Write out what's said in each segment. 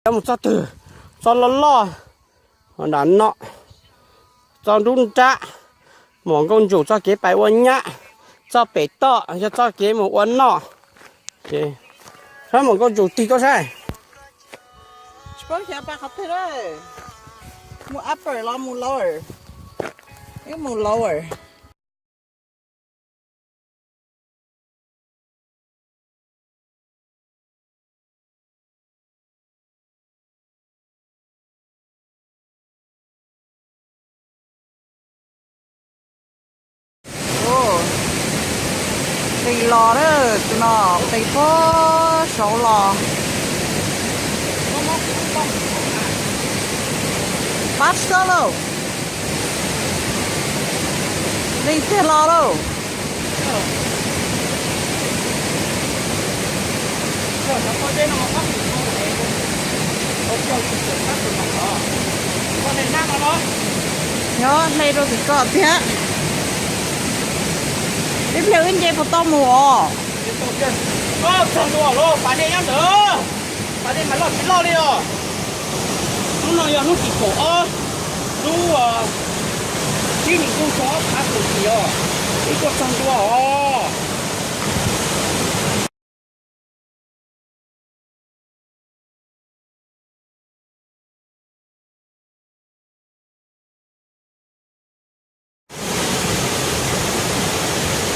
Coj mus txoj twg? Txoj loj loj nram no, txoj nruab nrab, muam Nkauj Ntsum txoj kev pais ua nyab, txoj pem toj yog txoj kev mus ua noj. Saib muam Nkauj Ntsum tig tuaj saib. Tsis paub xyov pais qhov twg lawm. Mus upper los mus lower? Wb mus lower. Qis los lawm, tus no qis puag saud los. Pab tsis tau lauj. Leej twg los lauj? Nyob hle rau tim ko thiab. Ib pliag wb nce puas tau mus os? Txog ntua los, pas dej nyob ntawd, pas dej mas loj tsis loj li os. Hnub no yog hnub tim kaum ob, lub tsib hlis ntuj xyoo ob phav kaum yim os, wb tuaj txog ntua os.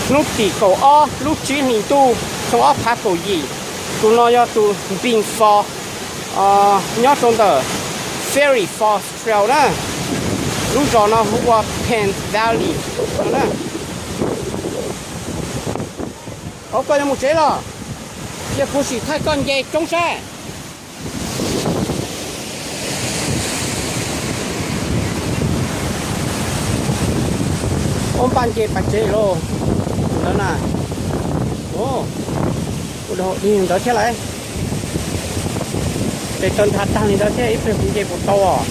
Hnub tim kaum ob lub tsib hlis ntuj xyoo ob phav kaum yim. Tus no yog tus Npin Falls, nyob rau ntawm Fairy Falls Trail na. Lub zos no hu ua Penn Valley no na. Ov, koj yuav mus tsev los? Cia kuv sim thaij koj nce coob saib. Ob npaj nce pas tsev lauj. Ntawd na. Ua dog dig ntawd thiab lauj. Tes tau nthav tag li ntawd thiab, ib pliag kuv nce puas tau os.